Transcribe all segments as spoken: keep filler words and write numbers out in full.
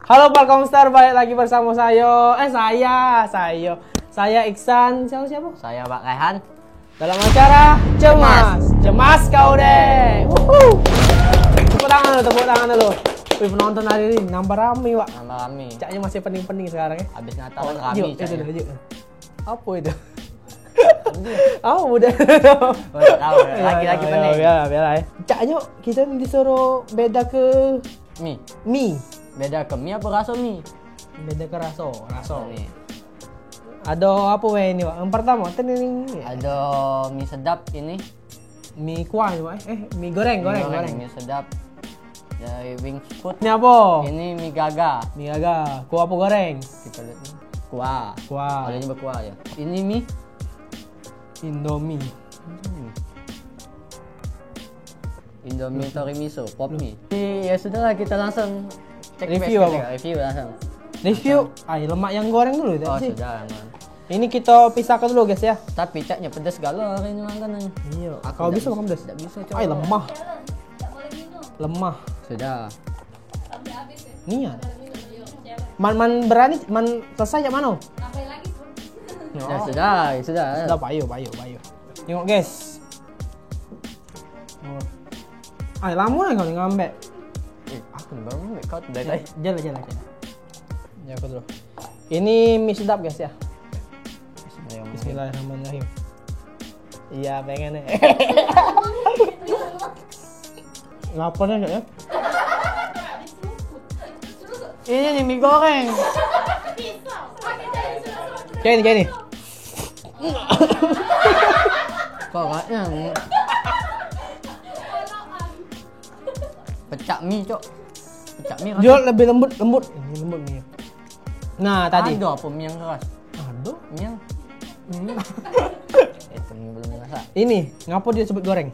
Halo Falcomster, balik lagi bersama saya. Eh, saya, saya. Saya Iksan. Siapa, siapa? Saya Pak Raihan. Dalam acara Cemas. Cemas kau deh. Wuhu. Tepuk tangan dulu, tepuk tangan dulu. Wih, penonton hari ini nambah rame, Wak. Nambah rame. Caknya masih pening-pening sekarang ya. Habis Natal kan rame, yuk, itu caknya. Dah, yuk. Apa itu? Apa udah? Oh, tak tahu. Lagi-lagi pening. Biar, biar, eh. Caknya kita ni disuruh beda ke mi. Mi. Beda ke mi apa raso mi? Beda ke raso, raso. Mi. Ada apa weh ini, Wak? Yang pertama, tening. Ada mi sedap ini. Mi kuah, Wak, eh? Eh, mi goreng, goreng, goreng. Mi sedap. Dari Wings Food. Ini apa? Ini mi gaga. Mi gaga. Kuah apa goreng? Kita lihat ni. Kuah. Kuah. Kalau ini berkuah ya. Ini mi Indomie. Hmm. Indomie tiramisu, pop mi. Ya sudahlah, kita langsung cek review apa? Review langsung. Review, ai lemak yang goreng dulu tadi. Oh, sudah, aman. Ini kita pisahkan dulu, guys, ya. Tapi caknya pedes galo hari ini makan ni. Iya. Aku kau bisa makan pedes? Tak bisa, cok. Ai lemah. Lemah. Sudah. Nian. Man, man berani, man selesai jak mano? Ya sudah, ya sudah. Sudah, payu, payu, payu. Tengok, guys. Oh. Ai, lama lah kau ni ngambek. Eh, aku ni baru ngambek kau dari tadi. Jalan, jalan, jalan. Ya, aku dulu. Ini mi sedap, guys, ya. Bismillahirrahmanirrahim. Iya, pengen nih. Lapar nih, ya. Ini nih mi goreng. Kayak ini, kayak ini. Kok agaknya ni? Pecak mi, cok. Pecak mi. Dia lebih lembut, lembut. Ini lembut mi. Nah, tadi. Ada apa mi yang keras? Ada. Mi yang Hmm. Itu mi belum masak. Ini, ngapa dia sebut goreng?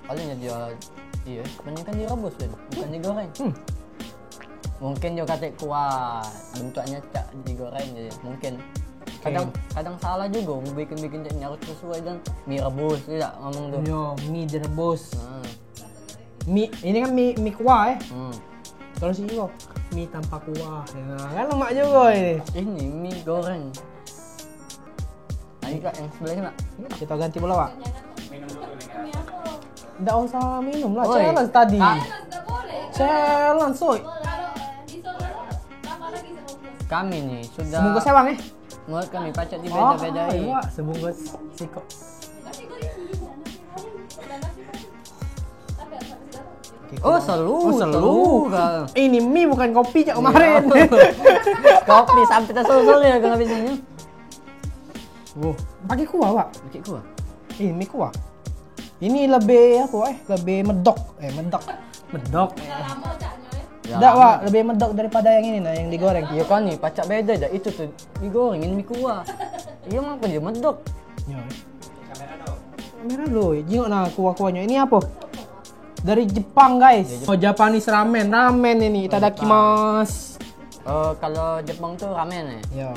Paling dia, iya, sebenarnya kan direbus kan, bukan digoreng. Hmm. Mungkin dia kata kuah, bentuknya cak digoreng je, mungkin. Kadang, kadang salah juga bikin-bikin caknya, harus sesuai dengan mi rebus, tidak ngomong tu. Yo, mi direbus. Hmm. Mi, ini kan mi, mi kuah, eh. Hmm. Kalau sini kok mi tanpa kuah. Ya, kan lemak juga ini. Ini mi goreng. Nah, ini, Kak, yang sebelah sini, Kak. Kita ganti bola, Pak. Ndak usah minum lah, challenge tadi. Challenge, soi. Kami ni sudah. Sebungkus sewang, eh? Menurut kami pacak dibeda-bedai. Oh, iya, sebungkus sikok. Oh, selu, oh, selu. Ini mi bukan kopi cak kemarin. Kopi sampai tersel-sel ya kalau habisnya. Wah, pakai kuah, Pak? Pakai kuah. Eh, mi kuah. Ini lebih apa, eh? Lebih medok. Eh, medok. Medok. Dah, Pak, lebih medok daripada yang ini nah, yang digoreng. Ya kan ni, pacak beda dah. Itu tu digoreng, ini mi kuah. Iya, ngapa dia medok? Ya. Merah dulu, jengok nah kuah-kuahnya. Ini apa? Dari Jepang, guys. Oh, Japanese ramen, ramen ini. Itadakimasu. Oh, kalau Jepang tu ramen ya? Ya.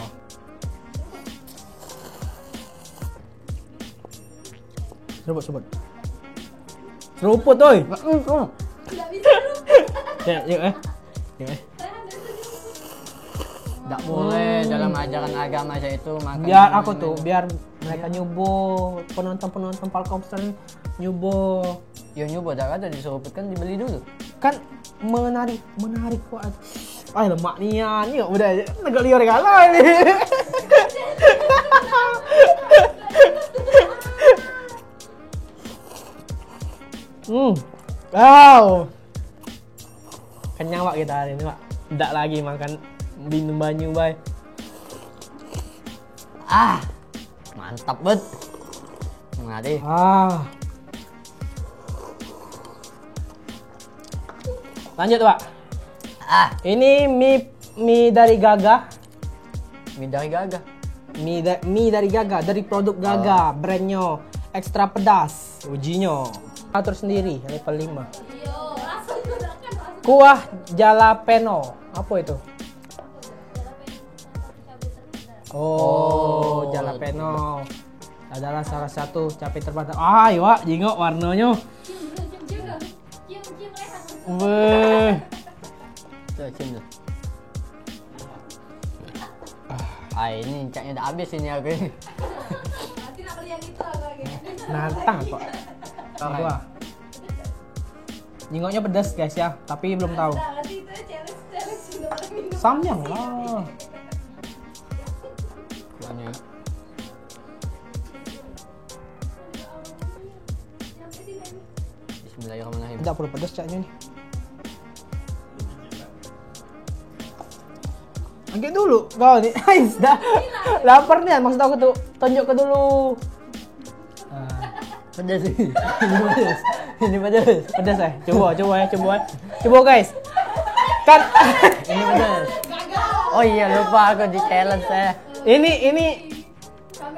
Seruput, seruput. Seruput, oi. Enggak, enggak, enggak. Ya, yuk, eh. Yuk, eh. Tak boleh dalam ajaran agama saya itu makan. Biar aku tuh, biar mereka nyubo, penonton-penonton Falcomster nyubo. Ya nyubo, dak ada diseruput kan, dibeli dulu. Kan menarik, menarik kuat. Ai lemak nian, yuk udah negak liur kalah ini. Hmm. Wow. Kenyang, Wak, kita hari ini, Wak. Ndak lagi makan minum banyu bae. Ah, mantap bet. Nah, deh. Ah. Lanjut, Wak. Ah, ini mi, mi dari Gaga. Mi dari Gaga. Mi, da, mi dari Gaga, dari produk Gaga, brandnyo ekstra pedas, ujinyo. Atur sendiri, level lima. Kuah jalapeno, apa itu? Oh, jalapeno adalah salah satu cabe terbatas. Ah, iwak, jingok warnonyo. Weh. Coba cium tu. Ah, ini caknya udah habis ini aku ini. Nantang kok. Gua. Jingoknya pedes guys ya, tapi belum tahu. Samyang lah. Banyak. Bismillahirrahmanirrahim. Tidak perlu pedes caknya nih. Angkat dulu kau ni. Ais dah. Lapar ni maksud aku tu. Tunjuk ke dulu. Ah, pedes ni. Ini pedes. Ini pedes. Pedes eh. Coba, coba ya, coba. Eh. Coba guys. Kan ini pedes. Oh iya lupa aku di challenge eh. Ini ini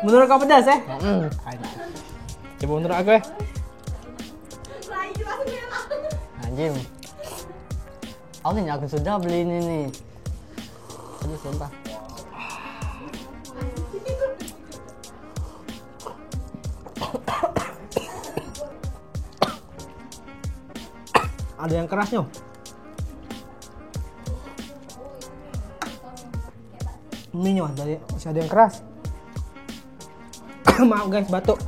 menurut kau pedes eh? Mm. Coba menurut aku eh. Anjing. Aku ni aku sudah beli ini ni. Ini sumpah. Ada yang kerasnya. Minyo dari masih ada yang keras. Maaf guys, batuk.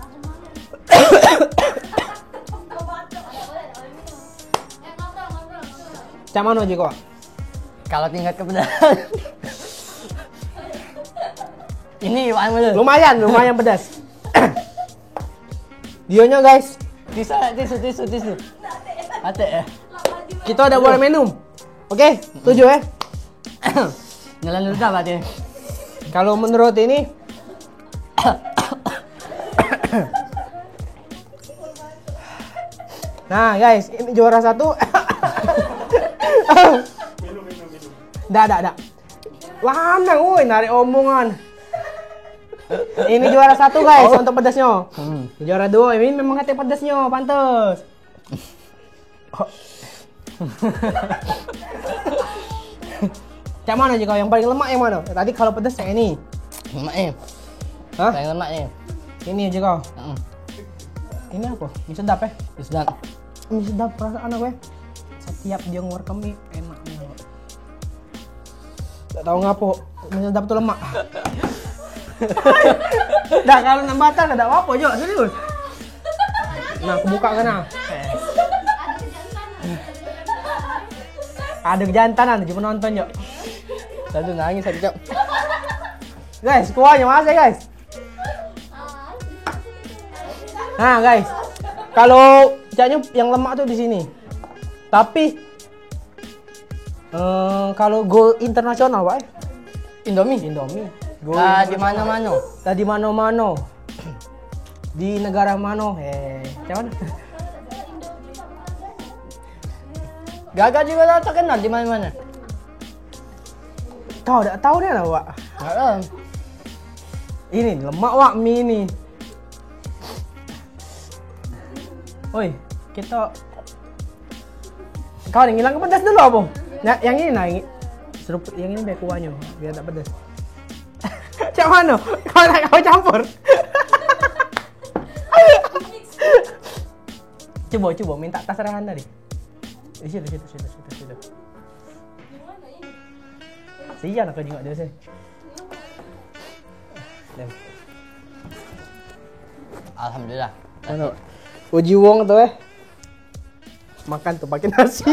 Cak mano Jiko? Kalau tingkat kepedasan. Ini iwan dulu. Lumayan, lumayan pedas. Dionyo guys. Tisu, tisu, tisu, tisu. Atek ya. Kita ada boleh minum. Oke, tujuh eh. Ngelan dulu dah berarti. Kalau menurut ini Nah guys, ini juara satu. Dak, dak, dak. Lanang woi narik omongan. Ini juara satu guys untuk pedesnyo. Hmm. Juara dua ini memang kate pedesnyo, pantes. Cak mano Jiko yang paling lemak yang mano? Tadi kalau pedes yang ini. Lemak ni. Hah? Paling lemak ni. Ini Jiko. Hmm. Ini apa? Ini sedap eh. Sedap. Ini sedap perasaan aku eh. Setiap dia ngeluarkan mie enak nih. Tak tahu ngapo. Ini sedap tu lemak. Dah kalau nak batal dak apa-apa je serius. Nah, aku buka kena. Ada kejantanan cuma nonton je. Satu nangis satu jam. Guys, kuahnya masih guys. Nah guys, kalau caknya yang lemak tuh di sini. Tapi eh kalau go internasional, Pak. Eh? Indomie. Indomie. Go ah, di mana-mana. Tadi mano-mano. Di negara mano? Eh, cak mano? Gaga juga tak terkenal di mana-mana. Kau dak tahu dia lah, Wak. Heeh. Ini lemak, Wak, mie ni. Oi, kita kau ni ngilang pedas dulu apa? Nah, yang ini nah, yang ini biar kuahnya biar tak pedas. Cak mana? Kau nak kau campur? Coba, coba minta tas Rehan tadi. Di situ, situ, situ, situ, situ. Sian aku jenguk dia sih. Alhamdulillah. Mana? Uji wong tu eh. Makan tu pakai nasi.